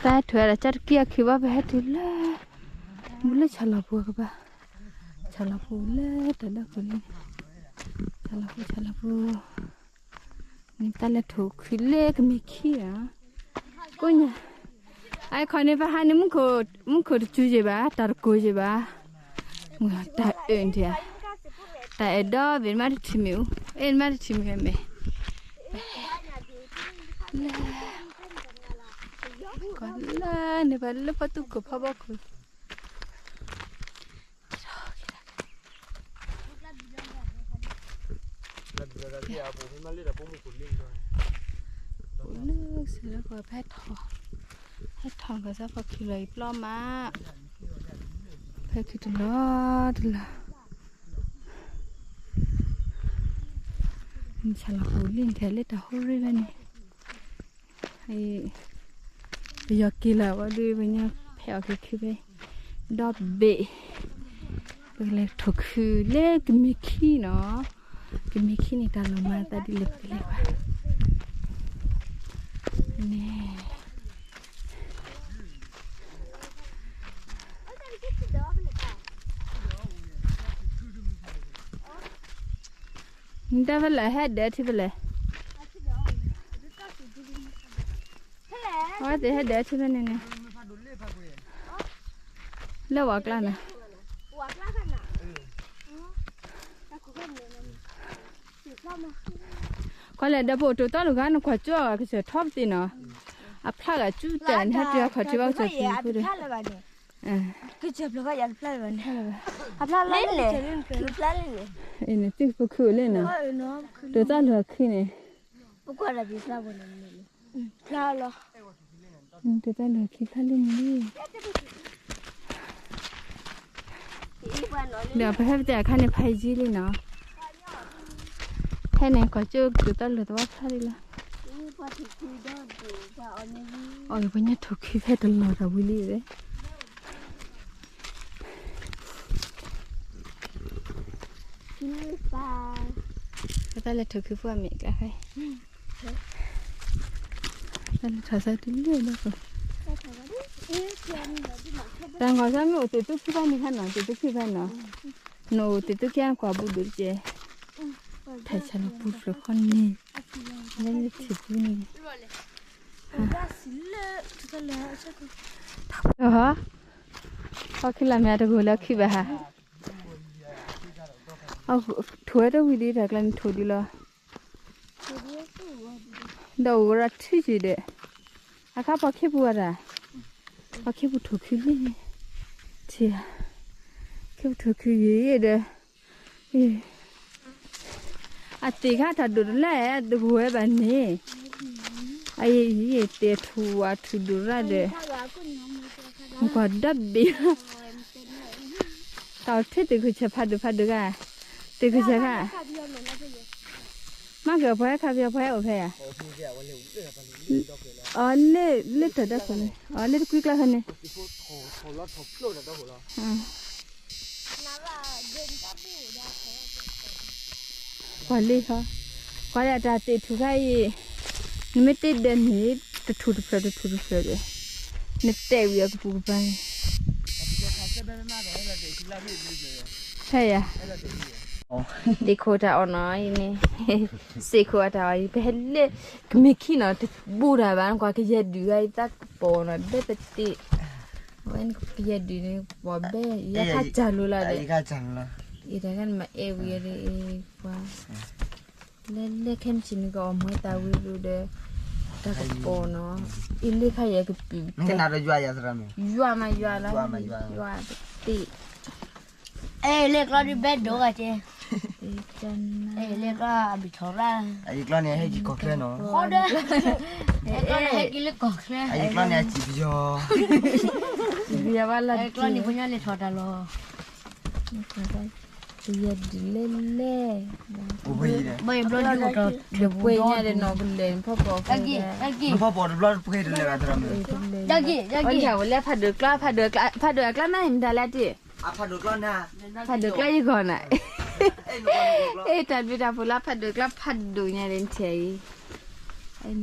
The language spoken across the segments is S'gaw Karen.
တၢ်ဟဲထွဲဒီးကၢ်တကံၢ်အခံဘၣ် ပဟဲတုၤလၢ မူလၢဆၣ်လီၤပူၤကဘၣ်, ဆၣ်လီၤပူၤလၢတၢ်ဒီခိၣ်လံ, ဆၣ်လီၤပူၤ ဆၣ်လီၤပူၤ, န့ၣ်တၢ်လဲၤထိၣ်ခုလၢကမ့ၢ်ခံဧါ, ကိးညါ, အခဲအံၤန့ၣ် ပဟးန့ၣ် မူခိၣ်တစူၤက့ၤဘၣ် တၢ်တကိၢ်က့ၤဘၣ်, တၢ်အၢၣ်န့ၣ်ဧါ, တၢ်အဲၣ်ဒီဘ့ၣ်မးတထံၣ်မ့ၢ်အူ, အဲၣ်မးတထံၣ်မ့ၢ်မ့ၢ် ကီၢ်လၢန့ၣ် ပှၤလၢဖီတူၢ်ခိၣ်ဖီဘီခိၣ်, လၢစဲးလၢကီၢ်ဖဲထီၣ်, ဟဲထီၣ်ကစၢ်ဖီခံလီၤအံၤပျီမး, ဖဲခံတလီၤတလီၤ, ဆၣ်လီၤပူၤလံထဲလၢတၢ်ဟိရ့ၣ်ဖဲန့ၣ် ပယီၤက့ၤလီၤဝဲဒုး ပညါဖဲအီၣ်က့ၤခုဖဲ ဒီဘ့ၣ်, ပကလဲၤထိၣ်ခုလၢကမ့ၢ်ခံနီၤ, ကမ့ၢ်ခံန့ၣ် တၢ်လီၤမၤသးဒ်လဲၣ်ပကလဲၤကွၢ်, န့ၣ် နတၢ်ဖဲလဲၣ် ဟဲဒၢးထံဖဲလဲၣ်, အဝဲသ့ၣ်ဟဲဒၢးထံဖဲန့ၣ်န့ၣ်, လၢဝၤကျါန့ၣ်, ကွၢ်လဲၣ်ဒီးပအိၣ်တိၢ်သီတဂၤ နကွၢ်ကၠိအဂၤကစၢၢ်ထီပသ့ၣ်နီၤ, အဖျါဂၤကၠူတဲာ်န့ၣ် ဟဲတုၤအခီၣ်ထံးဘၣ်ကစၢၢ်ဖုဖုဒီး အဖျါလီၤလဲၣ်, ဖျါလီၤလဲၣ်, အံၤန့ၣ် သုကပခုၣ်လဲၣ်နီၤ, တိၢ်သီလၢခံန့ၣ်, တိၢ်သီလၢခံဖျါလံန့ၣ်, ဒီးပဟဲပတဲအခါန့ၣ် ဖးယံာ်လံနီၤ, ဖဲန့ၣ် ကွၢ်ကၠိတိၢ်သီလၢသဝီဖျါလံလီၤ, အီၣ်က့ၤပှၤညါထိၣ်ခုဖဲတလီၢ်တၢ်ဝံၤလံဝဲ ပတၢ်လဲၤထိၣ်ခုဖုအမ့ၢ်ကျါဖဲ, တၢ်လဲၤထီၣ်သးတုၤလၢဒီး, တၢ်ဂီၤစၢ်မ့ၢ်အိၣ်သ့ၣ်သူခံဖဲန့ၣ်ခါနီၤ, သ့ၣ်သူခံဖဲနီၤ, နအိၣ်သ့ၣ်သူခံကွၢ်ဘူးဒိၣ်တက့ၢ်, ဖဲဆၣ်လီၤပူၤတဖျၢၣ်ခီန့ၣ်, လၢန့ၣ်ထံၣ်ပူၤန့ၣ်, ဟီ, ဟီခံလီၤမ့ၢ်တဂိၢ်လၢခံဘၣ်ဟါ, ထိၣ်ဝဲတဝံၤဒံးတၢ်ကျါန့ၣ်ထိၣ်ဒံးလီၤ, ဒီးအိၣ်ကရၢထံက့ၤဒီး, အခါပှၤခ့ပူၤအတၢ်, ပှၤခ့ပူၤထိၣ်ခုလံ, ထံၣ်, ခ့ပူၤထိၣ်ခုယံာ်ဒီး, အသ့ၣ်ခါတၢ်ဒိၣ်တလဲၣ် တဂိၢ်ဝဲဘၣ်န့ၣ်, အယံာ်ယံာ်တဲာ်ထူၣ်ဝါထူၣ်ဒိၣ်ရၣ်ဒီး, ကွၢ်ဒီဘ့ၣ် တၢ်အိၣ်ထဲသ့ၣ်ခုၣ်ဆဲးဖးဒိၣ်ဖးဒိၣ်ဂၤ, သ့ၣ်ခုၣ်ဆဲးခါ, မ့ၢ်ကပှၤဟဲခးပယီၤပှၤဟဲအိၣ်ဖဲယၤ, အီၤလၢလၢတၢ်ဒၢခိၣ်န့ၣ် အီၤလၢတကွံကျါခါန့ၣ် ပှၤလ့ၢ်ခီ, ပှၤလၢအတၢ်သ့ၣ်ထူၣ်ခါအံၤ, နမ့ၢ်တ့ဒၢးန့ၣ် တထူၣ်တဖျၢၣ်တထူၣ်တဖျၢၣ်ဒီး, နတဲာ်ဝံၤအကပူၤကပၤန့ၣ်, ဖဲယၤ, ဒ့ခိၣ်တၢ်အီၣ်နီၤအံၤန့ၣ်, စ့ၢ်ခိၣ်အတၢ်အီၣ်အံၤ ပဟဲလၢ ကမ့ၢ်ခံနီၤ တဘူးတၢ်ဘၣ် နကွၢ်ကယဲၢ်ဒုးဂၤအံၤတၢ်ကပီၤနီၤ ဘဲပတ့ၢ်, အဝဲကယဲၢ်ဒုးန့ၣ် ပီၤဘဲ ယဲၢ်ခါစၢ်လိၤလီၤဒီး, အံၤတၢ်ဂၤနမၤအဲၣ်ဝံၤဒီး ပှၤ လၢလၢခဲမုၢ်ဆ့ၣ်န့ၣ် ကအီၣ်မူတၢ်ဝံၤဘျီဒီး တၢ်ကပီၤနီၤ, အ့ၣ်လၢခါယဲၢ်ကပုာ် ယွၤမးယွၤလီၤ, ယွၤမးယွၤလီၤ, တ့ၢ်, အဲၣ်လၢကျီဒုးဘဲဒိၣ်ဂၤကဲ, အဲၣ်လၢကျီအဘံၣ်ထီၣ်ရၣ်, အယကျီန့ၣ်ဟဲက့ၤကီၢ်ချၢနီၤ, ဟဲက့ၤလၢကီၢ်ချၢ, အယကျီန့ၣ်အစံၣ်ပယီၤ, စံၣ်ပယီၤဘၣ်လီၤ, ကျီန့ၣ်ပှၤညီလဲၤထီၣ်တၢ်လီၤ ပယဲၢ်ဒုးလဲၣ်လဲၣ်, ဒီးပှ့ၤညါဒီးနီၢ်ကလဲၢ်ဖီၣ်ပိာ်, ဖီၣ်ပိာ်တဘျီပှ့ၤတလဲၤဘၣ်သရၣ်မုၣ်, ဝဲလၢဖးဒိၣ်ကျီ ဖးဒိၣ်အကျီ ဖးဒိၣ်အကျီမ့ၢ်မတၤလဲၣ်တ့ၢ်, ဖးဒိၣ်ကျီယဂီၢ်နၤ, အဲၣ်တၢ်ဘျုးတၢ်ဖှိၣ်လၢဖးဒိၣ်ကျီဖးဒိၣ်ညါန့ၣ်ထဲအံၤ,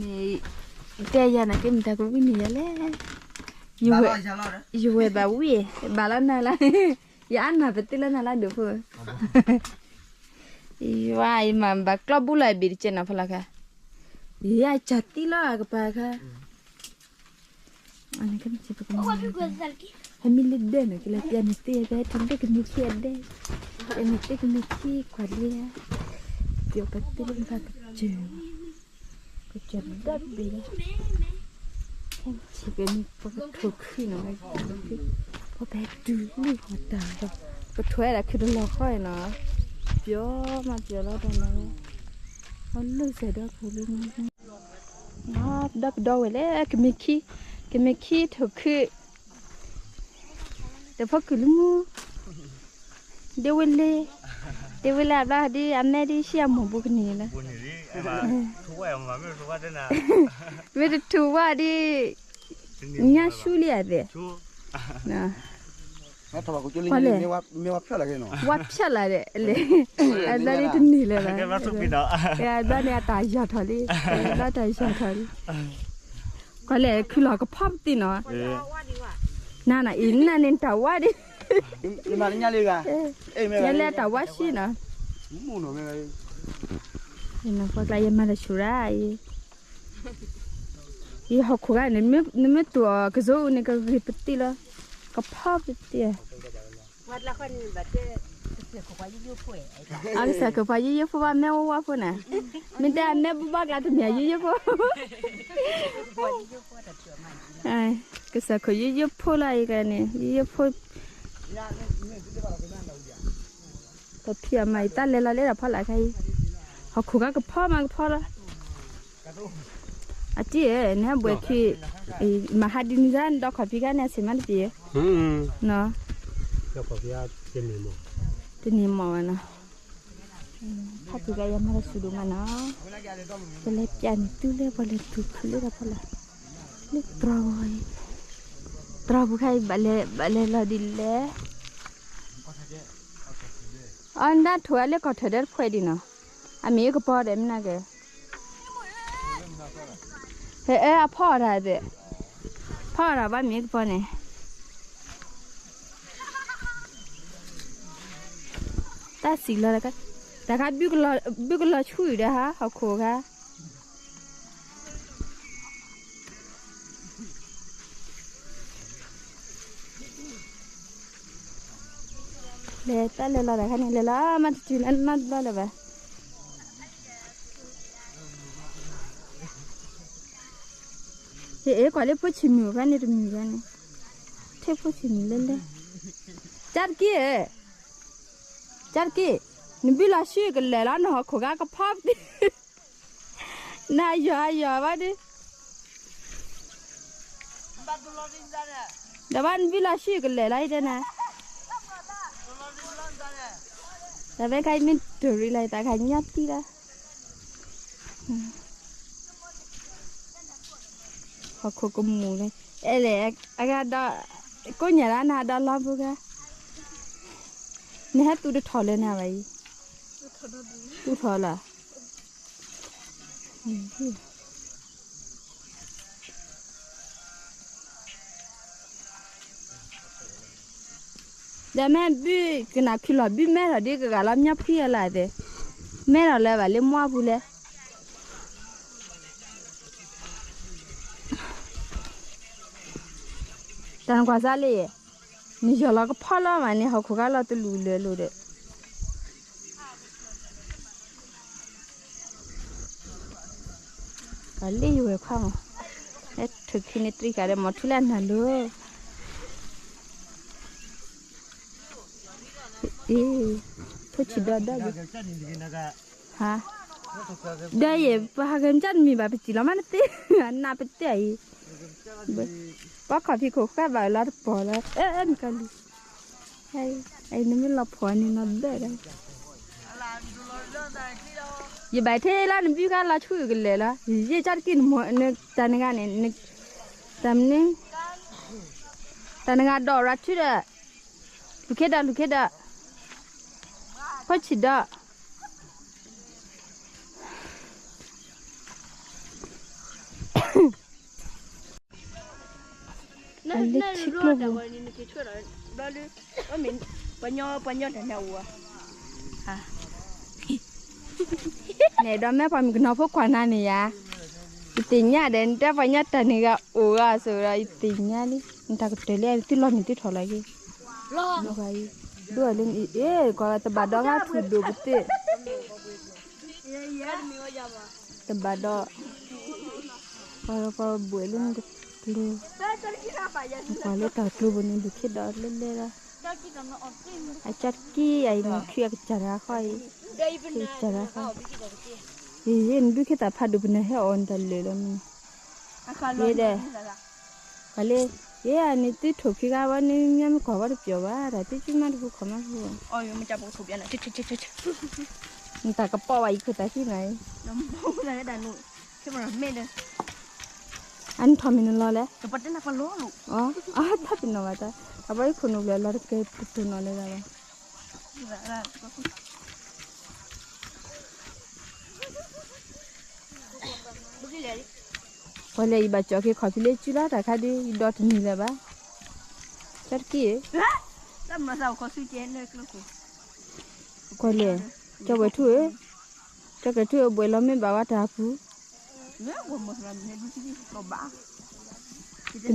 တဲယၤနာ်က့မတၤကဝံန့ၢ်ယၤလဲၣ် ယဝဲ, ယဝဲဘၣ်ဝံၣ်, ဘၣ်လီၤနၤလၢ, ယအါနၢ်ပသ့လၢနၤလၢဒိၣ်ဖိ, ယွၤ ယမၤဘၣ်ကျီဘိလီၤဘ့ၣ်တကဲနီၤဖီလာ်ခါ, ယကၢ်သံလီၤအကပၤခါ, ဟဲမ့ၢ်လၢဒဲန့ၣ် ကလဲၤပျဲန့ၣ်သ့ ဖဲတုၤလၢကမ့ၢ်ခံအဒဲ, ပျဲန့ၣ်သ့ကမ့ၢ်ခံကွၢ်လံ, ပျဲပသ့လၢနဖးကစၢၢ် ကစၢၢ်ဒၣ်ဘ့ၣ်လီၤ, ဟဲမ့ၢ်ဆံးကဲန့ၣ် ပကထိၣ်ခုနီၤ, ပကဟဲတုၤလၢဟီၣ်တၢ်ဒီး, ကထိၣ်ဝဲဒၣ်ခုတလီၤဃီနီၤ, ပျီမးပျီလီၤတၢ်လီၤ, အလၢၢ်စဲးဒီးခိၣ်လၢ ဒီပဒီဝဲလဲၣ်, ကမ့ၢ်ခံ, ကမ့ၢ်ခံထိၣ်ခု, တဖိကုၢ်လၢမူ, ဒ့ဝဲလ့, ဒ့ဝဲလ့အဘျီဒ်အမဲဒ်ဆံးအမိၢ်ဘူးကန့ၢ်လၢ, မ့ၢ်တထူၣ်ဝဲဒ်, ညါဆူလံအသ့ၣ် လဲၣ်, ဝါဖျၢၣ်လၢ်ဒီးလဲၣ်, အဘျီန့ၣ်တန့ၢ်လၢၤဘၣ်, အဘျီန့ၣ်အတၢ်ယီၤထီၣ်လံ, အဘျီတၢ်ယီၤထီၣ်လံ, ကွၢ်လဲၣ် ခုလီၤကဖီပသ့ၣ်နီၤ, နနအံၤနန့ၣ်တၢ်ဝါဒံး, ယလဲၤတၢ်ဝါဆံနီၤ, ပှၤကျါယမၤတၢ်ဆူၣ်ရၣ်အံၤ, ယဟီၣ်ခိၣ်ဂၤန့ၣ် နမ့ၢ်တူၢ်အီၤကစိအူန့ၣ် ကဂ့ၤပသ့လီၤ, ကဖီပသ့ အကစၢ်ခိၣ်ပှၤယိယိဖိဘၣ် မဲဝါဝါဖိန့ၣ်, မ့ၢ်တဲအမဲဘူဘၣ်ကျါတမ့ၢ်ယိယိဖိ, ကစၢ်ခိၣ်ယိယိဖိလီၤအံၤကန့ၣ် ယိယိဖိ, ပဖံးအမၤအံၤ တၢ်လဲၤလီၤလၢဒီးဖီလာ်ခါအံၤ, ဟီၣ်ခိၣ်ခါကဖီမးကဖီလီၤ, အတံၢ်ဧၢ နဟဲဘှဲးခံ, မၤဟးဒ်န့ၣ် နဒီးခီၣ်ဖံးခါန့ၣ် အဆ့ၣ်မးတပ့ၤဧၢ, တန့ၢ်မီၢ်ဘၣ်နီၤ, ဖးသူၣ်ကါယၤမၤတၢ်ဆူၣ်ဒိၣ်မးနီၤ, ပလဲၤပျဲန့ၣ်တုၤလၢပှၤလဲၤထူၣ်ခုလၢဒီးဖီလာ်, လၢတြီၤ, တြီၤပူၤခါအံၤ ဘၣ်လဲၤလီၤဒ်လဲၣ် အီၤဒၣ်ထိၣ်အလၢကီၢ်ထၢၣ်ဒီးတဖှဲးဒံးနီၤ, အမ့ၢ်အကပီၤဒီးမနုၤကဲ, ဟဲအဖီအီၣ်တၢ်သ့ၣ်, ဖီအီၣ်တၢ်ဘၣ်မ့ၢ်အကပီၤန့ၣ်, တၢ်စံးလီၤ, တၢ်ခါ, ဘုကလီၤဆူၣ်ဒီးဟး ဟီၣ်ခိၣ်ခါ လဲၤတၢ်လဲၤလီၤတၢ်ခါန့ၣ် လဲၤလီၤမးတတုၤလၢနီတဘျီလၢၤဘၣ်. ဟ့ၣ် ကွၢ်လၢဖိဆံးမုၢ်ဖဲန့ၣ် တမုၢ်ဖဲန့ၣ်, ထဲဖိဆံးမုၢ်လဲၣ်လဲၣ်, ကၢ်တက့ၢ်, ကၢ်တက့ၢ်, နဘုလီၤဆူၣ်ကလဲာ်လီၤ နဟီၣ်ခိၣ်ဂၤကဖီပသ့ နယီၤယီၤဘၣ်ဒုး, ဒီးဘၣ်နဘုလီၤဆူၣ်ကလဲာ်လီၤ ယတဲနၤ, ဒီးဖဲခါအံၤမ့ၢ်တရံးလီၤ ယသးခါညါတံၢ်လီၤ, ဟီၣ်ခိၣ်ကမူၣ်လီၤ, အဲလဲၣ်, အဂၤဒီး, ကိးညါလၢနၤဒီးလီၤဖိဂၤ, နဟဲသူတထီၣ်လၢနၤဘၣ်အံၤ, သူထီၣ်လီၤ. ဒီးမ့ၢ်ဘုကနၣ်ခုၣ်လီၤ ဘုမဲထီၣ်ဒ်ကဂၤလီၤ မၠီဖှံအလၢသ့ၣ်, မဲထီၣ်လၢၤဘၣ်လၢမွါပူၤလဲၣ်. တၢ်နကွၢ်စၢ်လံ, နယီၤလီၤကဖီလီၤမးန့ၣ် ဟီၣ်ခိၣ်ဂၤလီၤတလူၢ်လၢာ်လိၤဒီး ပှၤလၢယဝဲၢ်ခွါမး, လၢထုးခံန့ၣ်တြံဃာ်ဒီး မီၤထူလၢအနၢ်လိၤ, အ့, ဖိဆံးဒီဒီး, ဟါ, ဒီးယဲၢ် ပှၤဟးဂဲၤမ့ၢ်ကၢ်တမံၤဘၣ် ပစံးလီၤမးနသ့, အနၢ်ပတဲအံၤ, ပှၤခီၣ်ဖံးခိၣ်ဃဲဘၣ်လီၤတပီၤလီၤ, အၢ အၢ မုၢ်ကီၤလံၤ, အံၤ နမ့ၢ်လီၤဖှီၣ်န့ၣ်နီၢ်ဘၢဒီး ယဘၣ်ထဲလၢနဘုခါ လီၤဆူၣ်ကလဲာ်လီၤ, ယဲၢ်ကၢ်တက့ၢ်နမိၢ် တၢ်နဂၤန့ၣ်, တၢ်မနုၤ, တၢ်နဂၤဒီးရၤထုဒီး, လူၤခ့ဒီး လူၤခ့ဒီး, ဖိဆံးဒီး အလၢထံကျိပူၤ ပှၤညီ ပှၤညီတၢ်န့ၣ်အိၣ်ဧါ, နဲၣ်ဒီးမ့ၢ်ပှၤမုၣ်ကနီၤဖိခွါနၤန့ၣ်ယါ, ယသ့ၣ်ညါဒီး နတဲပှၤညီတၢ်န့ၣ်ဂ့ၤအိၣ်ဂ့ၤအီၤဆိဒီး ယသ့ၣ်ညါလံ, နတၢ်ကတၢၢ်လံ သုလီၤမ့ၢ်သုထီၣ်လီၤက့ၤ, ဒိၣ်လၢ အဲ ကွၢ်တဘၣ်ဒီးဂၤထူၣ်ဒိၣ်ပသ့ၣ် တဘၣ်ဒီး ပှၤပှၤဘှဲးလၢနတကျိၤ, ကွၢ်လၢတၢ်ကျိၤပူၤန့ၣ် ဒုးခ့ဒီးလၢလဲလီၤ, အကၠီတက့ၢ် အံၤနခံအကစၢ်တဂၤဃီအံၤ, ကစၢ်တဂၤဃီ, ယနဒုးခ့သးဖးဒိၣ်ပနၢ်ဟဲအီၣ်နတၢ်လၢာ်လီၤမ့ၢ်, ယဲဒီး ကွၢ်လၢ ယဲအန့ၣ်သုထိၣ်ခံဂၤဝဲန့ၣ် မ့ၢ်မ့ၢ်ကွၢ်ဝဲတပျီၤဘၣ် တၢ်သုကၠူမးတပူၤခီၣ်မးတပူၤ, နတၢ်ကပီၤဘၣ်ယခိၣ်တၢ်ခံနၤအံၤ, အနထီၣ်မ့ၢ်နလီၤလဲၣ်, အထီၣ်ပ့ၤနီၣ်ဘၣ်တၢ်, အဘၣ်ယခိၣ်နူာ်ဘျဲၣ်လီၤတကဲပတိၢ်နီၣ်လၢၤဘၣ် ကွၢ်လဲၣ် ယဘၣ်ကၠီၣ်က့ၤခီၣ်ဖံးလၢစုလီၤ တၢ်ခါဒုး ယဒီတနံၤလၢၤဘၣ်, ကၠီတက့ၢ်, ကွၢ်လဲၣ်, ကၠီဝဲၢ်ထူၣ်ဧၢ, ကၠီကဲၢ်ထူၣ်ဧၢ ဘှဲးလီၤမ့ၢ်ဘၣ်ဝဲတၢ်ပူၤ တ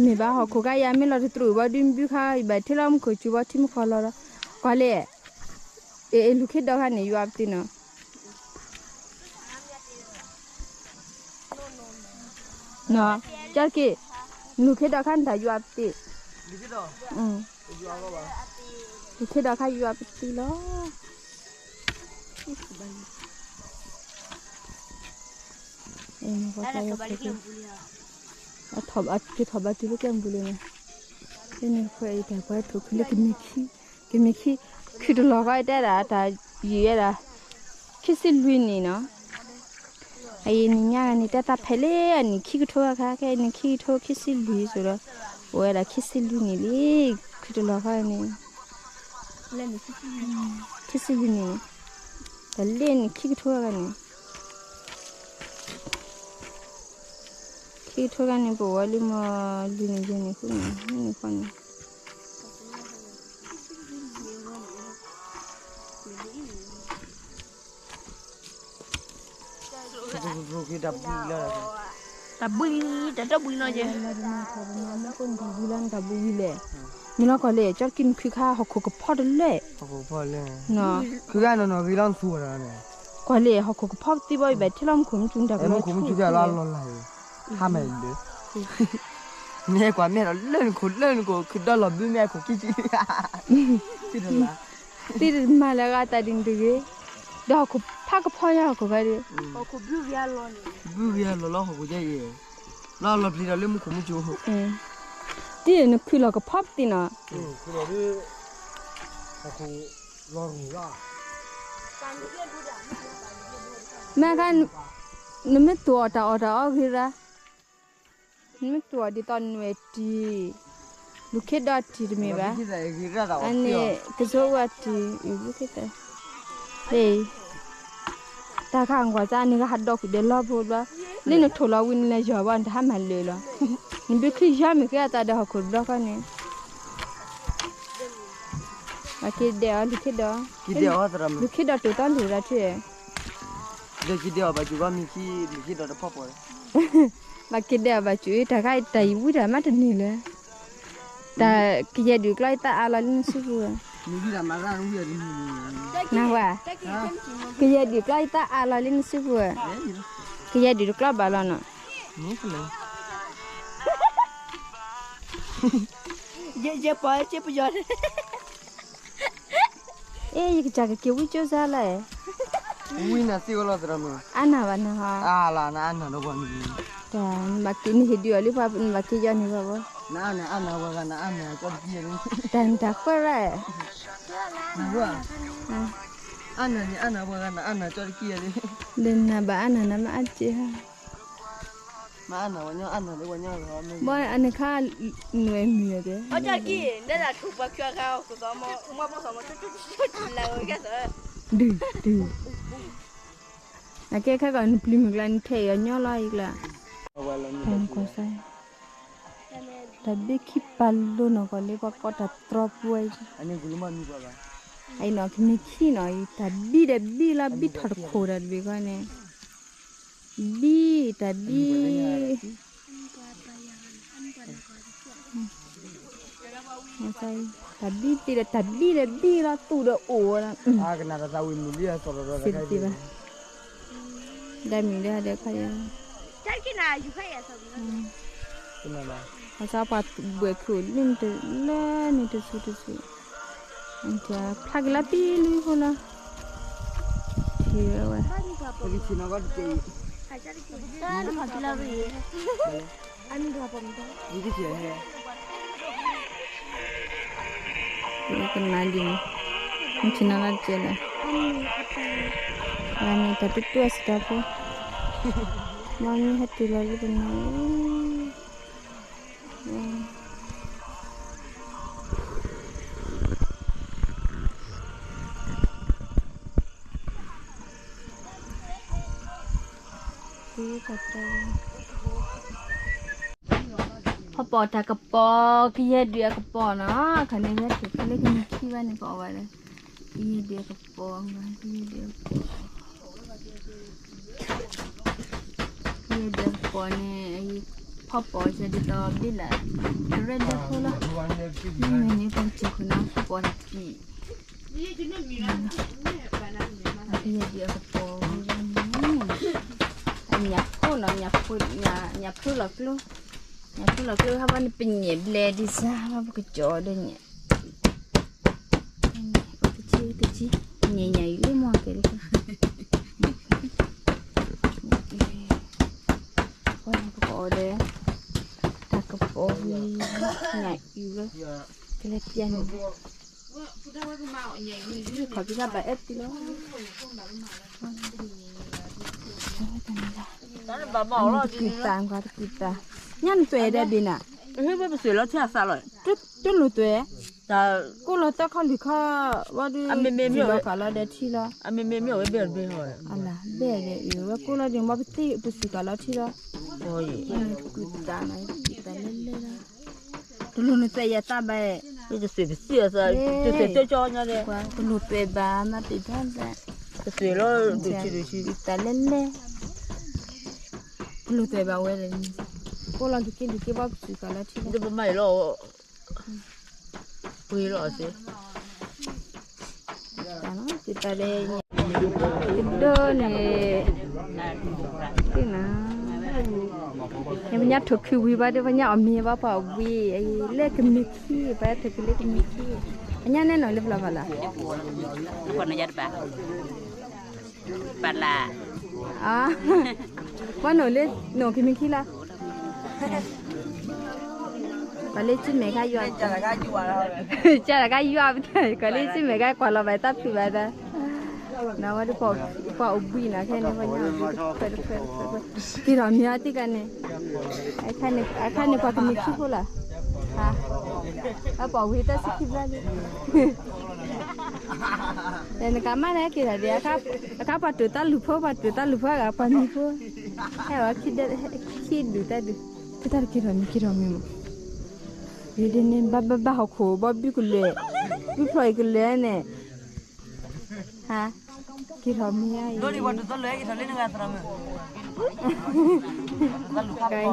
မ့ၢ်ဘၣ်ဟီၣ်ခိၣ်ခါယၤမ့ၢ်လီၤတတြူာ်ဘၣ်ဒုးဘုခါ ယဘၣ်ထဲလီၤမူခိၣ်စူၤဘၣ်ထံမူခိၣ်လီၤဒီး, ကွၢ်လဲၣ်, အ့ၣ် လူၤခ့ဒီးခါန့ၣ် ယွၤပသံနီၤ, ကၠီတက့ၢ်, လူၤခ့ဒီးခါန့ၣ်တၢ်ယွၤပသံ, လူၤခ့ဒီးခါယွၤပသံလီၤ. က့ၤထီၣ်ဘၣ်တုၤလၢကျဲမုၢ်ပူၤလံနီၤ, ဖဲန့ၣ်ခွဲးအံၤတၢ်ပှဲၤထူၣ်ခုလၢကမ့ၢ်ခံ, ကမ့ၢ်ခံ, ခုတလီၤဃီတဲဒၣ်တၢ်ယံာ်ဝဲဒၣ်, ခံဆံလွံၢ်နံၣ်နီၤ, အအံၤနံၣ်ညါဂၤန့ၣ် တဲသးဖဲလဲၣ်အနံၣ်ခံကထိအခါ ခဲအံၤနံၣ်ခံကထိခံဆံလွံၢ်ဆိဒီး, အိၣ်ဝဲဒၣ်ခံဆံလွံၢ်နံၣ်လံ, ခုတလီၤဃီန့ၣ် ခံဆံလွံၢ်နံၣ်န့ၣ်, တၢ်လၢနံၣ်ခံကထိဂၤန့ၣ်, ခံကထိဂၤန့ၣ် ပဝဲလံမီၢ် လွံၢ်နံၣ်ယဲၢ်နံၣ်ဃုနံၣ် နံၣ်ဃီန့ၣ် တၢ်ဘှံး တၢ်တီဘှံးနီၤကဲ, မ့ၢ်လီၤကီၢ်လဲၣ် ကၠီတက့ၢ်နခုခါ ဟီၣ်ခိၣ်ကဖီတလၢာ်, ခုခါနီၢ်နီၢ်ဂ့ၤလီၤနသူဝဲဒၣ်န့ၣ်, ကွၢ်လဲၣ် ဟီၣ်ခိၣ်ကဖီပသံဘၣ် ယဘၣ်ထဲလီၤမူခိၣ်မူကၠူနတၢ်ကလီၤထူၣ်လၢာ်, ဟါမဲာ်လၢ မ့ၢ်ကွၢ်မ့ၢ်ဒီးလၢနခိၣ်လၢနခိၣ် ခုဒီလီၤဘုမ့ၢ်အခိၣ်ခံဆံ, သ့ၣ်တမၤလၢအဂၤတၢ်ဒ်န့ၣ်တဂ့ၤ, ဒီးဟီၣ်ခိၣ်ဖးကဖီညါဟီၣ်ခိၣ်ဂၤဒီး, ဘုဂ့ၤအလီၢ်လီၤဟီၣ်ခိၣ်ကဲအံၤ, လီၤလီၤပျံၤဒီးလၢမူခိၣ်မူကၠိ, တံၢ်နခုလီၤကဖီပသံနီၤ, မ့ၢ်ခါ နမ့ၢ်သူၣ်အီၣ်တၢ်အီၣ်တၢ်အီဂ့ၤရၣ် နမ့ၢ်သူၣ်အီၣ်ဒ်သိးနွဲၣ်တံၢ်, လူၤခ့ဒီးတံၢ်တမ့ၢ်ဘၣ်, အန့ၣ် ကစိဝဲတံၢ် အဘုခ့သၢ, လၢ တၢ်ခါအကွၢ်စၢ်န့ၣ်ကဟးဒီကွံာ်ဒီးလီၢ်ဘိဘျီ, လၢနထိၣ်လီၤဝံၤနလဲၤယီၤဘၣ် နတဟါမၤလၢာ်လီၤ, နဘုချံယီၤမ့ၢ်ကဲအသးဒီးဟီၣ်ခိၣ်တဘျီဃီန့ၣ် ဘၣ်က့ၤဒဲးအီၤ လူၤခ့ဒီး, လူၤခ့ဒီးတိၤသီလူၤရၣ်ထံၣ်, ဘၣ်က့ၤဒဲးအီၤဘၣ်စူၤ တၢ်ခါတၢ်ယံာ်ဝံတၢ်မးတန့ၢ်လၢၤ, တၢ်ကယဲၢ်ဒုးကျီယသးအါလီၤလၢနစုပူၤဧၢ, နဝဲ, ကယဲၢ်ဒုးကျီယသးအါလီၤလၢနစုပူၤဧၢ, ကယဲၢ်ဒုးတကျီဘၣ်လီၤနီၤ ယဲပယီၤ အ့ ယကစၢ်ကက့ၤဝံကၠိစါလၢ, ဝံနၤသ့ဝဲလီၤသရၣ်မုၣ်, အါနၤဘၣ်နၤဟီ, အါလၢနအါနၤဒီးပှၤမံၤ, တၢ်နဘၣ်က့ၤနဟ့ၣ်ဒုးအီၤလၢပှၤ နဘၣ်က့ၤယီၤန့ၣ်ဘၣ်ဘၣ်, နအါနၤအါနၤပှၤဂၤ နအါနၤကၠီတကံၢ်လံ, တၢ်နတၢ်ဃၢရၣ်, အါနၤန့ၣ်အါနၤပှၤဂၤ နအါနၤကၠီတကံၢ်လံ, ဒီးနဘၣ်အါနၤနမ့ၢ်အါက့ၤဟါ မ့ၢ်အါနၤဝဲညီ အါနၤလၢပှၤညီလီၤ, ဘၣ်အန့ၣ်ခါ နွဲၣ်မံၤအီၤတဲ, အကၠီတကံၢ် နဒၣ်ထူၣ်ပှၤခံဂၤ ကသီမီၤ မီၤပှၤသီမီၤ ကၠီလၢဝဲကဲသီ, ဒုးဒုး, အကဲခဲကီး နပျံၤမုၢ်ကျါ နထဲအံၤအီၤညီလီၤအံၤကျါ, တၢ်နကွၢ်စါ တၢ်ဘ့ၣ်ခံပာ်လိၤနီၢ်ကီၢ်လၢပှၤကိးတၢ်တြီပူၤဝဲအံၤ, အံၤနီၢ်ကမ့ၢ်ခံနီၢ်အံၤ တၢ်ဘံၣ်ဒီးဘံၣ်လီၤ ဘံၣ်ထီၣ်တခိၣ်ဒီးတဘ့ၣ်ဃီန့ၣ်, ဘံၣ်တၢ်ဘံၣ် တၢ်ဘံၣ်သ့ၣ်ဒီးတၢ်ဘံၣ်ဒီးဘံၣ်လီၤ သူၣ်ဒီးအိၣ်ဝဲလီၤ, စ့တသ့ဘၣ်, ဒၣ်မံၤဒၣ်ဒဲးခါယၤ အစးပှၤဘှဲးခိၣ်လၢနတလၢန့ၣ်တဆူတဆူ, ဖျါက့ၤလၢပံလံဃိလီၤ, ထံၣ်ဝဲဝဲ, ကနါဒ်န့ၣ်, မ့ၢ်ထံၣ်နီၤလၢတကဲလၢ, အမ့ၢ်တၢ်တတူၢ်အစတၢ်ဖိ, မ့ၢ်မ့ၢ်ဟဲတုၤလီၤလၢတနီၤ ဖီပိာ်တၢ်ကပီၤ ကယဲၢ်ဒုးအကပီၤနီၤ, ခါန့ၣ်ဝဲတုၤဖဲလၢကမံၤခံဘၣ်န့ၣ် ကအီၣ်ဝဲလၢ ကယဲၢ်ဒုးအကပီၤ, ကယဲၢ်ဒုးအကပီၤ, ကယဲၢ်ဒုးအကပီၤန့ၣ် ဖီပိာ်စဲဒ်သိး ဘ့ၣ်လၢ ကရဲၣ်ဒၢခိၣ်လီၤ, မ့ၢ်န့ၣ်ပကစၢ်ခိၣ်န့ၣ် ဖီပိာ်တပံး အကယဲၢ်ဒုးအကပီၤဝဲန့ၣ်, အညၣ်ဖိနီၤ, ညၣ်ဖိလီၤကျိ, ညၣ်ဖိလီၤကျိ ဟးဘၣ်န့ၣ် ပညဲၣ်ဘျဲၣ်ဒ်စၢ် ဟးဘၣ်ပကကၠီၤဒီးညဲၣ်, တဆံတဆံ, ညဲၣ်ညၣ်အံၤလၢမီၢ်ကဲၤလၢ ပကအီၣ်ဒီး တၢ်ကပီၤဝံၤ ညၣ်အံၤလၢ ကလဲၤပျဲန့ၣ် ခီၣ်ဖံးတၢ်ဘၣ်အဲၣ်တံလီၤ, တကုၤတၢ် တကုၤတၢ်, ညၣ်နသွဲၣ်ဒဲးဘ့ၣ်နၤ, ပှၤပစံးလီၤထံအသးလီၤ, တလိၣ်သွဲၣ်, ကိၣ်လီၤသၢခီၣ်လွံၢ်ခီၣ်, ဝဲဒုး စံးလီၤကးလီၤဒီးထံလီၤ, အမ့မ့ၢ်မ့ၢ်ဝဲဘဲၣ်တဘ့ၣ်ဟီ, အလၢဘဲၣ်ဒီးအံၤ ဝဲကိၣ်လီၤဒုး ဘၣ်ပသ့ၣ်ပစံးကးလီၤထံလီၤ, တကုၤတၢ်နီၤ တကုၤတၢ်လဲၣ်လဲၣ်လီၤ, တလိၣ်နသွဲၣ်ယသးဘၣ်, တသွဲၣ်ပစံးအသး, တသွဲၣ်ကၠီညါဒီး, တလိၣ်သွဲၣ်ဘၣ် မၤတ့ၢ်တၢ်ဘၣ်, တသွဲၣ်လီၤ တၢ်လဲၣ်လဲၣ်, တလိၣ်သွဲၣ်ဘၣ်ဝဲဒီး, ကိၣ်လီၤဒုးက့ၢ်ဒုးက့ၢ် ဘၣ်ပစံးကးလီၤထံလီၤ, ပမၤအံၤလီၤ ပှ့ၤလီၤစ့, တၢ်နီၤ တၢ်ဒဲး, ကဒိၣ်န့ၣ်, သ့ၣ်နၤ, ပညါထိၣ်ခုဝံၤဘၣ်ဒီး ပညါအီၣ်မ့ၤဘၣ်ပှၤဝံၤ, လၢကမံၤခံ, ပထိၣ်ခုလၢကမံၤခံ, ပညါနဲၣ်နီၤလၢပျီဖးလၢ် ပှၤနီၢ်ယါတပၤ, ပလၢ်, ပှၤနီၢ်လၢ နီၢ်ကမံၤခံလၢ်, ပှၤလၢဆံမဲာ်ခါယွၤ, ကၢ်တၢ်ခါယွၤ, ကီၢ်လၢဆံမဲာ်ခါကွၢ်လီၤဘၣ်တၢ်ဖုးဘၣ်တၢ်, နဝဲဒ်ပှၤအိၣ်ဘှံးနီၤ ခဲန့ၣ် ပှၤညါအိၣ်ဘှံးတဖျၢၣ်တဖျၢၣ်တဖျၢၣ်, က့ၤထီၣ်မ့ၤအီၤတံၢ်ကါန့ၣ်, အခါန့ၣ် အခါန့ၣ်ပှၤကမံၤခံဖိလၢ်, အပှၤဝံၤတၢ်ဆံခံဘျါလံ နကမၣ်န့ၣ်က့ၤထီၣ်ဒံး, အခါပှၤတိာ်တၢ်လူၤဖိ ပှၤတိာ်တၢ်လူၤဖိဂၤ ပှၤမံၤဖိ, ဟဲဝဲခံဒုးတၢ်ဒုး, ကတၢ်တက့ၤထီၣ်မံၤ က့ၤထီၣ်မံၤမး, ဒ်န့ၣ် ဘၣ်ဘၣ်ဘၣ်ဟီၣ်ခိၣ် ဘီဘုကလဲာ်, ဘုဖျီၣ်အံၤကလဲာ်န့ၣ်, ဟါ, က့ၤထီၣ်မံၤဧါအံၤ,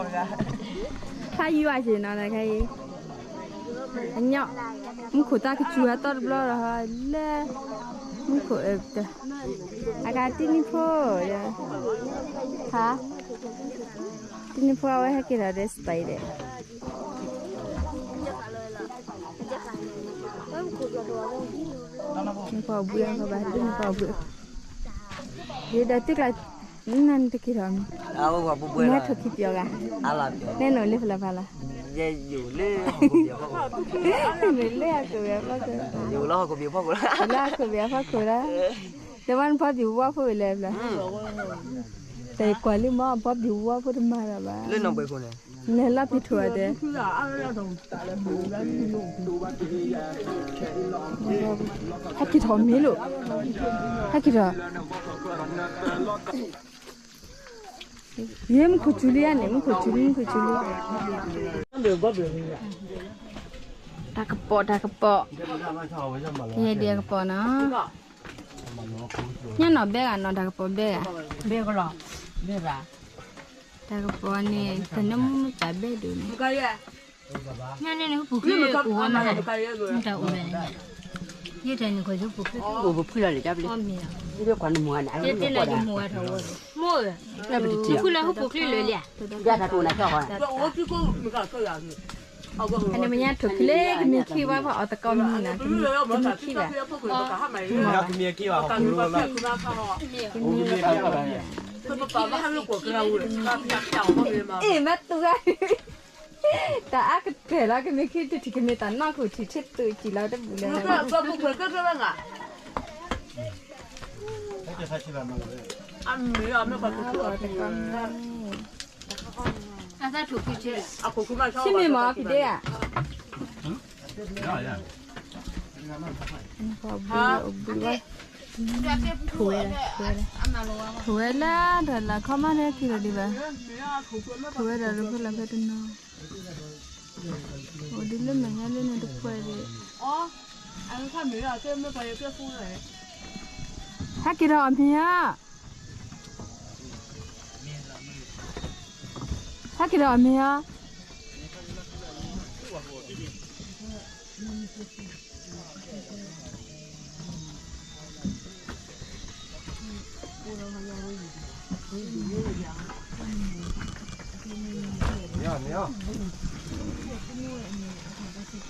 ဖးယွၤက့ၤနီၤ ခဲအံၤ အညီ, မူခိၣ်တၢ်ကစူၤအတီတဘျီလီၤ, လၢ မူခိၣ်အၢ, အဂၤတံနံဖိ, ဟါ, တံနံဖိအဝဲဟဲက့ၤဒီး ဒဲစပံးဒဲး, နကွၢ်ဘှံးအီၤဘၣ်, တံနံဖိဘှံး, ဒ်ဒီးတုၤကျါ နတက့ၤထီၣ်မံၤ, နထိၣ်ခံပျီၤဂၤ, နဲနအိၣ်လၢဖျၢၣ်ဖးလၢ်, နလၢဟီၣ်ခိၣ်ဘံၣ်ဖီခိၣ်, လၢဟီၣ်ခိၣ်ဘံၣ်ဖီခိၣ်လၢ, တဘၣ်နဖီဘံၣ်ဝါဖိဝံၤလဲၣ်ဖျၢၣ်, တကွၢ်လံမ့ၢ်ဖီဘံၣ်ဝါဖိတမၤလၢၤဘၣ်, လၢနီၢ်ဘှဲးခိၣ်န့ၣ်, နလၢပထူၣ်အတဲ ဟဲက့ၤထီၣ်မ့ၤလိာ်, ဟဲက့ၤထီၣ်, ယဲမူခိၣ်စူၤလံဧါန့ၣ်, မူခိၣ်စူၤလံ, မူခိၣ်စူၤလံ. တၢ်ကပီၤ, တၢ်ကပီၤ, ယဲဒံးအကပီၤနီၤ. ညၣ်နီၤဘဲဂၤနီၤ, တၢ်ကပီၤဘဲဂၤ, ဘဲကလီၤ, ဘဲဂၤ, တၢ်ကပီၤန့ၣ် တနၢမူမုၢ်တၢ်ဘဲဒိၣ်န့ၣ်. ညၣ်န့ၣ်န့ၣ် ဟူပူၤချ့အိၣ်ဝဲမး, မုၢ်တၢ်အိၣ်ဝဲန့ၣ်, ယဲတၢ်န့ၣ် ခီၣ်ယဟူပူၤချ့, အိၣ်ပူၤဖုလီၤလံၤ, အီၣ်မ့ၤလီၤ, ယဲတၢ်န့ၣ် ယမူဝဲထီၣ်ဝဲ, ဖုလၢဟူပူၤချ့လၢာ်လံဧါ, ယဲတၢ်တအိၣ်နၤကၠီဃီ, အန့ၣ်မ့ၢ်ညါထိၣ်ခုလၢကမ့ၢ်ခံဝါဖဲအီၣ်သကိးမံၤနီၤ, ကမ့ၢ်ခံဘၣ်, ကမ့ၢ်ခံဘၣ်, ကမ့ၢ်ခံဘၣ်, အ့ၣ် မ့ၢ်တူၢ်ဂၤ တၢ်အါကတၢၢ်လီၤ, ကမ့ၢ်ခံတထံၣ် ကမ့ၢ်တၢ်နီၢ်ခိၣ်ထံၣ် ထံၣ်သူၣ်ကံၢ်လီၤတဘူၣ်လၢၤ, အသကိးမံၤ, ထံၣ်မ့ၢ်မး ဖံးဒ့ဧါ, ဘုဘုဘၣ်, ထိၣ်ဝဲဒၣ်, ထိၣ်ဝဲဒၣ်, ထိၣ်ဝဲလၢတၢ်လၢခီမီန့ၣ် ခံလီၤဒံးဘၣ်, ထိၣ်ဝဲဒၣ်လၢဖဲလၢဖဲတနီၤ, အိၣ်ဒ်လၢမဲာ်ညါလၢန့ၣ်တပှဲၤဒံး, ဟဲက့ၤဒီးအီၣ်မ့ၤဧါ, ဟဲက့ၤဒီးအီၣ်မ့ၤဧါ.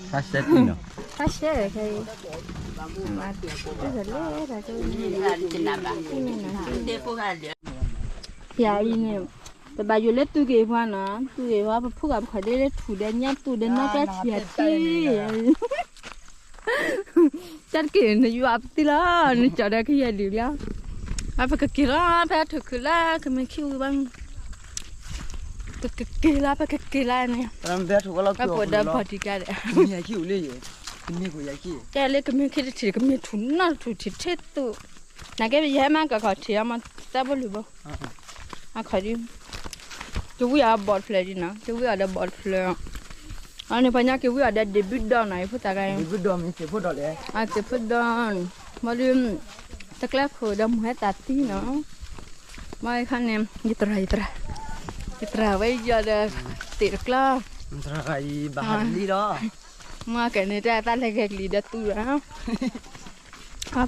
ဖးရှဲ, ဖးရှဲ, ယၤအံၤန့ၣ် တဘၣ်ယိၣ်လၢသူၣ်ဂ့ၤပှၤနီၤ, သူၣ်ဂ့ၤပှၤ ပဖုဂၤပခီၣ်ဒ့လၢထူၣ်ဒီးညါသူၣ်ဒီးနီၢ်ကဲဆံးယၤတံၢ်, တၢ်တက့ၢ်နယွၤပသံလီၤ, နကၠီၤဒီးကယဲၢ်ဒုးလီၤ, အပကက့ၤလီၤ ဖဲထိၣ်ခုၣ်လၢကမ့ၢ်ခံဝံၤဘၣ်, ပကက့ၤလီၤ ပကက့ၤလီၤန့ၣ်, ပှၤဒီးဖီၣ်တံၢ်ကါဒီး, ကဲလၢကမ့ၢ်ခံတထံၣ် ကမ့ၢ်ထူၣ်နီၢ်ထူၣ်ထံၣ်ထ့သူၣ်, နာ်က့ယဟဲမၤကခီၣ်ထံးအမၤတၢ်ဘိလူၤဘိ အခီၣ်ဒုး, ကဝံအီၤဘီၣ်တဖျၢၣ်ဒ်နီၤ, ကဝံအီၤဒီးဘီၣ်တဖျၢၣ်, အန့ၣ်ပှၤညီကဝံအီၤဒီးဒ့ၣ်ဘုဒီနီၤ, ယဖိသၣ်ဂၤ, ဒ့ၣ်ဘုဒီ, မ့ၢ်သ့ၣ်ဖိဒီလဲၣ်, မ့ၢ်ဒုး, တကျဲခိၣ်ဒီးမုၢ်ဟဲသးသံနီၤ, မ့ၢ်ခါန့ၣ် ယသရၣ်, ယသရၣ်, ယသရၣ်ဝဲယီၤဒီး, သ့ၣ်တကျါ, ယသရၣ်ဂၤအံၤဘၣ်ဟးလံလီၤ, မ့ၢ်ကဲန့ၣ်တၢ်သးလဲၤဂဲၤကလံၤဒီးသူဒီး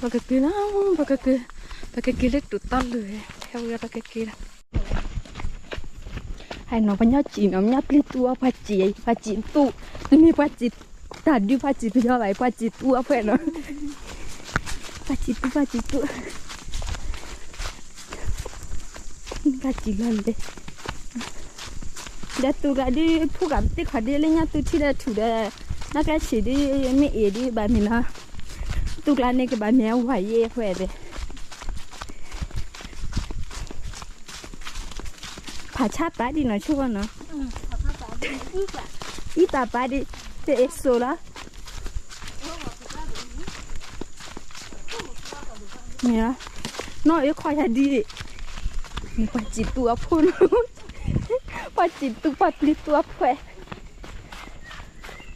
ပကက့ၤလီၤ, ပကက့ၤ, ပကက့ၤလၢတိာ်တၢ်လၢာ်, ဟဲဝံၤပကက့ၤလီၤ, ဟဲနီၤ ပှၤညီစံးနီၤ ပှၤညီပျံၤသူအီၤ ပှၤစံး, ပှၤစံးသူ, တမ့ၢ်ပှၤစံးတၢ်ဒုး ပှၤစံးပယီၤဘၣ်, ပှၤစံးသူအီၤဖဲနီၤ, ပှၤစံးသူ ပှၤစံးသူ, ပှၤစံးလီၤလဲၣ် ဒီးသူၣ်ကျါဒုး ဖုၣ်ကျါပသံခီၣ်ဒုး လၢညါသူထံဒီးထူၣ်ဒီး, နီၢ်ကျဲဆံးဒုး မ့ၢ်အ့ၣ်ဒုး ဘၣ်မ့ၢ်နီၤ, သူၣ်ကျါန့ၣ်ကဘၣ်မ့ၢ်အဝၤယဲၢ်ဖဲဒီး, ဖးဆါပာ်ဒံးနီၤ ဆိကီနီၤ, အံပာ်ပာ်ဒံး, တအဲၣ်စိလီၤ မ့ၢ်, နီၢ်အ့ၣ်ခီယၤဒ်, ပှၤစံးသူအဖိနီၤ, ပှၤစံးသူ ပှၤပျံၤသူအဖှဲး,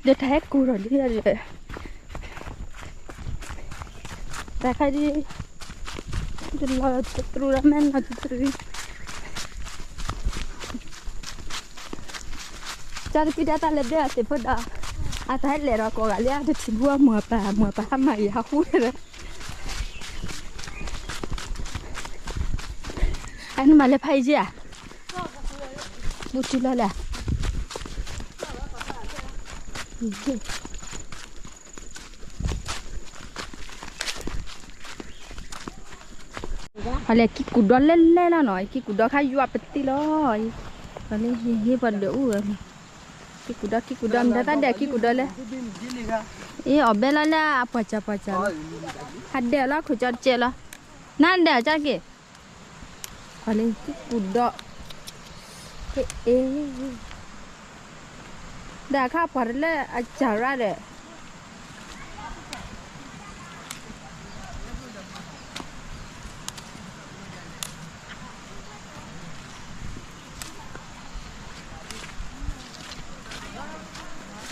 ဒီးတၢ်ဟဲကိၢ်ထီၣ်လံဒီး, တၢ်ခါဒ်, တလီၤတတြူဒီး မ့ၢ်လီၤတတြူ, ကၢ်တကံၢ်ဒၣ်တၢ်လဲၤဒၢအသ့ၣ်ဖိဒီး, အတၢ်ဟဲလဲၤဒီးကိးဂၤလံ အတထံၣ်ဘၣ်အမိၢ်အပၢ်, အမိၢ်အပၢ်ဟးမၤယၤဟးဃုဒီး အနမၤလဲၤဖးအံၤက့ဧါ, ဘူးတုၤလီၤလဲၣ်, အလဲၤကံၢ်ကူၣ်ဒီလဲၣ်လဲၣ်လီၤနီၤ, ကံၢ်ကူၣ်ဒီလၢလဲၣ်လီၤနီၤ, ကံၢ်ကူၣ်ဒီခါယွၤပသံလီၤ, ကံၢ်ကူၣ်ဒီ ကံၢ်ကူၣ်ဒီ မတၤတၢ်ဒဲးကံၢ်ကူၣ်ဒီလဲၣ်, အ့ အီၣ်ဘဲလီၤလၢအပှၤစၢ်ပှၤစၢ်လီၤ, ဟးဒဲးလီၤခိၣ်ကၠီတကဲလီၤ, နၤဒဲးကၠီတက့ၢ် ကွၢ်လၢကံၢ်ကူၣ်ဒီး, အ့, ဒၣ်ခါပှၤတလၢအစၢ်ရၣ်ဒီး,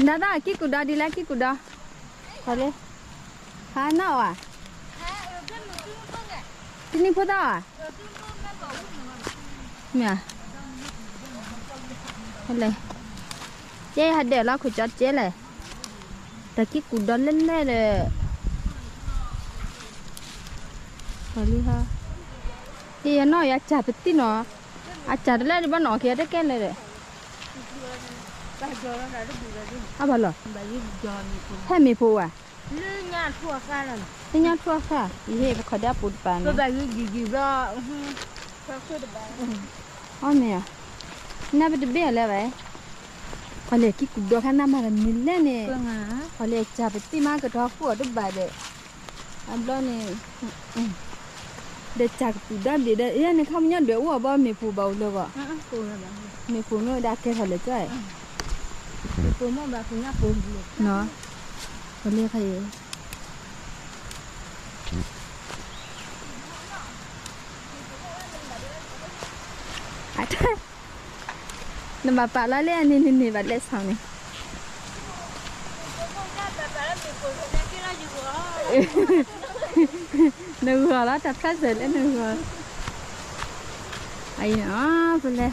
နဒၣ်သၣ်ကံၢ်ကူၣ်ဒီဒ်လဲၣ် ကံၢ်ကူၣ်ဒီ, ခီလ့, ဟါနၢ်အီၤဧါ, တနံၣ်ဖိသၣ်ဧါ, မ့ၢ်, လဲၤ, ကဲဟးဒဲးလီၤခိၣ်ကၠီကဲလဲၣ်, တၢ်ကံၢ်ကူၣ်ဒီလဲၣ်လဲၣ်ဒီး, လံဟါ, ယနီၢ်ယၤစၢ်ပသံၣ်နီၤ, အစၢ်တလဲၣ်ဒ်ဘၣ်နီၤ က့ၤတကဲလဲၣ်ဒီး, အဘၣ်လီၤ, ဟဲမ့ၢ်ဖိဝဲ, လၢညါထူၣ်ဃၣ်, ယဟ့ၣ်ပခီၣ်ဒၣ်ပူၤတပၤန့ၣ်, အီၣ်မ့ၢ်ဧါ, နပတဘ့ၣ်အီၤလဲၣ်ဘၣ်, ပှၤလဲၤကံၢ်ကူၣ်ဒီခါနၢ်မၤတၢ်မနုၤလဲၣ်န့ၣ်, ပှၤလဲၤစၢ်ပသံၣ်မးကထီၣ်ဃိၣ်အီၤတဘၣ်ဒီး, အဘျီန့ၣ်, ဒီးစၢ်ကပူၤဒၣ်ဘ့ၣ်ဒီး အန့ၣ်ခီပညီဒွဲၣ်အိၣ်အီၤဘၣ် မ့ၢ်ဖိဘၣ်အိၣ်လၢဂီၢ်, မ့ၢ်ဖိမ့ၢ်ဝဲဒၣ်ကဲထီၣ်လဲၤကၠီ, ပှၤလၢခါအံၤ နဘၣ်ပာ်လီၤလၢအန့ၣ်န့ၣ်န့ၣ်ဘၣ်လဲၣ်ဆီန့ၣ်, နဂီၢ်လီၤ တၢ်ဖျါစၢၤလၢနဂီၢ်, အံၤန့ၣ်, ပလဲၤ,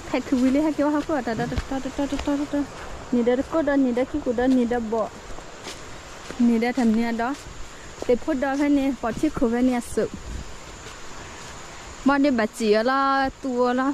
ဟဲခုဝံၤလံ ဟဲက့ၤဝဲဟီၣ်ခိၣ်အတၢ်ဒီးတတီတတီတတီတတီ, န့ၢ်ဒီးတကိၢ်ဒီး န့ၢ်ဒီးကံၢ်ကူၣ်ဒီး န့ၢ်ဒီးဘီၣ်, န့ၢ်ဒီးတၢ်မနုၤအဒီး, သ့ၣ်ဖိဒီးဖဲန့ၣ် ပိာ်ထံခိၣ်ဖဲန့ၣ်အစိး, ဘၣ်ဒုးဘၣ်စံၣ်အီၤလီၤ သူၣ်အီၤလီၤ